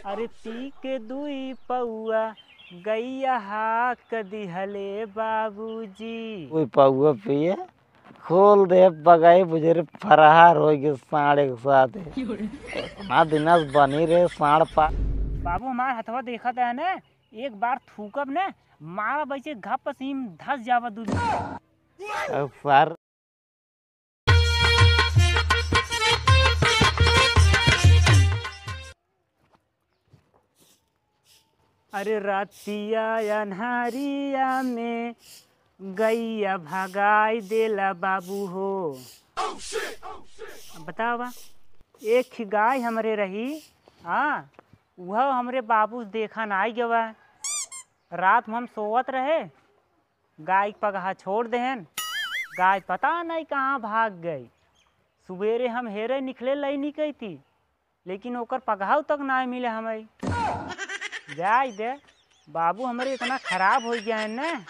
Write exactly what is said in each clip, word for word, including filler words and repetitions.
अरे पी के दुई पौआ गैया हाक दिहले बाबूजी। दुई पौआ पिए, खोल दे पगाई बुझे रे, फरार होइ गए साँड़ एक साथ। इतना दिना से बनी रहे साँड़ पा। बाबू हमार हथवा देखत है ने, एक बार थूकब ने, मारा बैसे घप सीम धस जावा दूध। अब सार अरे रतिया अन्हरिया में गैया भगाई देला बाबू हो। अब बतावा, एक ही गाय हमरे रही, हाँ, वह हमरे बाबू देखा नाई गवा। रात में हम सोवत रहे, गाय के पगहा छोड़ देहन, गाय पता नहीं कहाँ भाग गई। सुबेरे हम हेरे निकले लई निकई थी, लेकिन ओकर पगहाव तक नाय मिले हमें। जाय दे, बाबू हमरे इतना खराब होइ गया है न,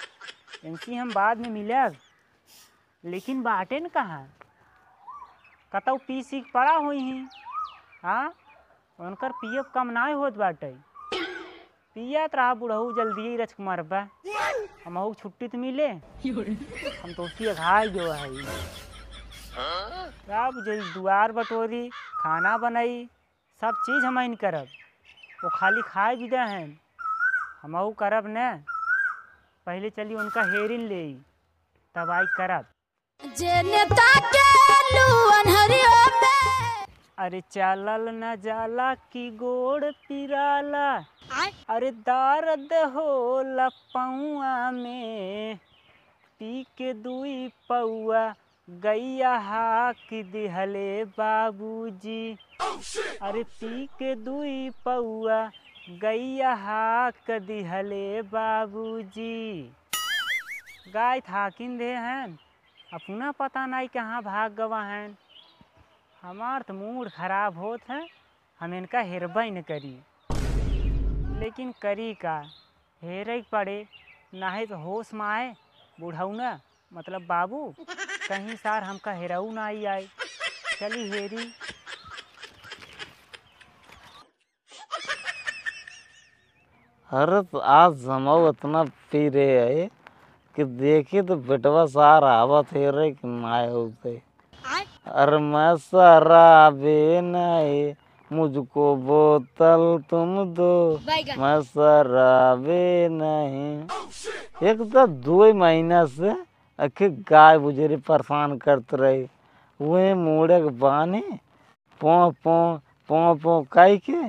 इनसे हम बाद में मिलब। लेकिन बाटेन कहाँ? कतौ पी सीख पड़ा होइहीं। हाँ, उनकर पियब कम नाय होत बाटे। पियत रहा बुढ़ऊ, जल्दी रच के मरबा। हमहू के छुट्टी त मिले। हम तो उसी अघाई गयो है। का बुझे, दुआर बटोरी, खाना बनाई, सब चीज हमइन करब। वो खाली खाए बिदा हैं, हमहू करब न। पहले चली उनका हेरिन लेई, तब आई करब। जेने ताकेलू अन्हरियो में। अरे चलल न जाला कि गोड़ पिराला। आय। अरे दर्द होला पौआ में। पी के दुई पौआ गैया हाक दिहले बाबूजी। अरे पी के दुई पौआ गैया हाक दिहले बाबूजी। गाय थाकिन दे हैं, अपना पता नाई कहाँ भाग गवा हैं। हमार त मूड खराब होत है, हम इनका हेरबे न करी। लेकिन करी का, हेरे के पड़े, नाहीं त होश में आए बुढ़ऊ न, मतलब बाबू, कहीं सार हमका हेरऊ नाई आए। चली हेरी। अरे त आज जमाऊ इतना पी रहे है कि देखी त बेटवा सार आवत हेरे कि नाय होते। अरे मैं शराबी नहीं, मुझको बोतल तुम दो, बैगन। मैं शराबी नहीं। एक तो दो महीना से आखिर गाय बुझेरी परेशान करत रही, वही मूड़े के बानी पों, पों, पों, पों कहि के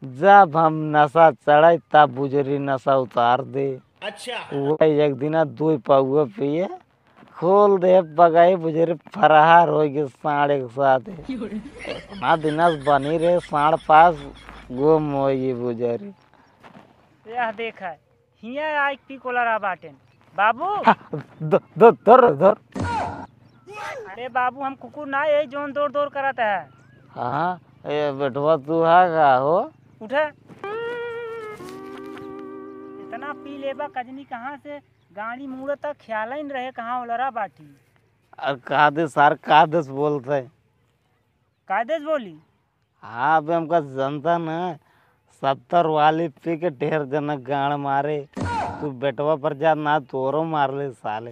जब हम नशा चढ़ाई, तब बुझेरी नशा उतार दे। अच्छा। वही एक दिना दुई पौआ पिए, खोल दे पगाई, बुझेरी फरार होइ गए साँड़ के साथ। इतना दिना से बनी रहे साँड़ पास, गुम होइ गई बुझेरी। यह देख है, हियाँ आइक पी कोलरा बाटेन। बाबू! हाँ, ध-, ध-, धर, धर। अरे बाबू, हम कुकुर ना, यही जोन दौड़ दौड़ करत है। हाँ, ए बेटवा, तू हा का हो? उठे। इतना पी लेबा कजनी कहाँ से, गाड़ी मुड़े तक ख्याल ही न रहे कहाँ ओलरा बाटी। अरे का दे सार, का दस बोलत है? का दस बोली? हाँ, अबे हमका जनता न सत्तर वाली पी के ढेर जनक गाड़ मारे। तू बेटवा पर जा ना, तोरो मार ले साले।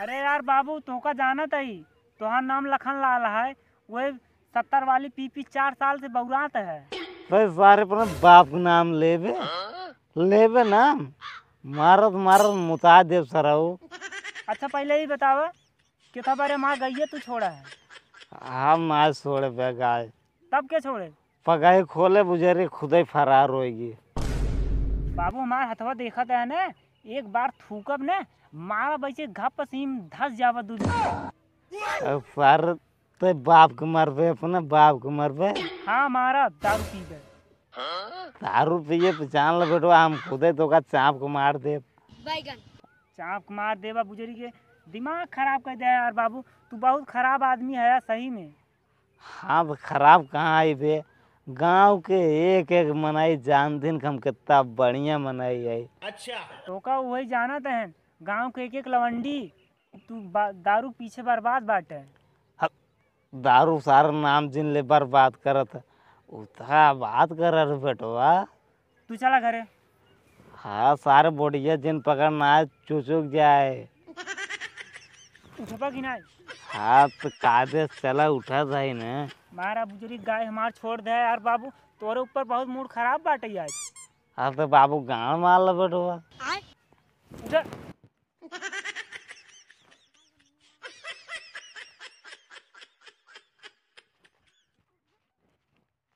अरे यार बाबू, तोका जानत हई, तोहार नाम लखन लाल है, वही सत्तर वाली पी पी चार साल से बौरात है। बे सारे अपने बाप के नाम लेबे, लेबे नाम, मारत मारत मुता देब सरऊ। अच्छा पहले ही बतावा, कितना बारे माँ गइये तू छोड़ा है? हम ना छोड़े बे गाय। तब के छोड़े? पगाई खोले बुझेरी खुदे फरार होएगी। बाबू हमार हथवा देखत है ने, एक बार थूकब ने, मारा बैसे घप सीम धस जावा दूध। अब सर, ते बाप के मरबे, अपने बाप के मरबे। हाँ मारा, दारू पीबे। दारू पिए पे जान ले बेटवा, हम खुदे तोका चाप के मार देब। बैगन। चाप के मार देबा बुजरी के, दिमाग खराब कर दे यार बाबू, तू बहुत खराब आदमी है यार सही में। हाँ, तो खराब कहाँ आई बे, गाँव के एक एक मनई जानथिन कि हम कितना बढ़िया मनई है। अच्छा। तोका वही जानत हैं, गाँव के एक एक लवंडी, तू बा-, दारू पीछे बर्बाद बाटे। ह-, दारू सारा नाम जिन ले बर्बाद करत है। उतना बात कर रे बेटवा, तू चला घरे। हाँ सारे बोडिया जिन पकड़ना है चुचुक जाए। उठबा कि नाही? हाँ तो कायदे से चला उठा जाए न। मारा बुजुर्ग गाय हमार छोड़ दे यार बाबू, तोरे ऊपर बहुत मूड खराब बाटे आज। हाँ तो बाबू गाँड़ मार ले बेटवा। उठा।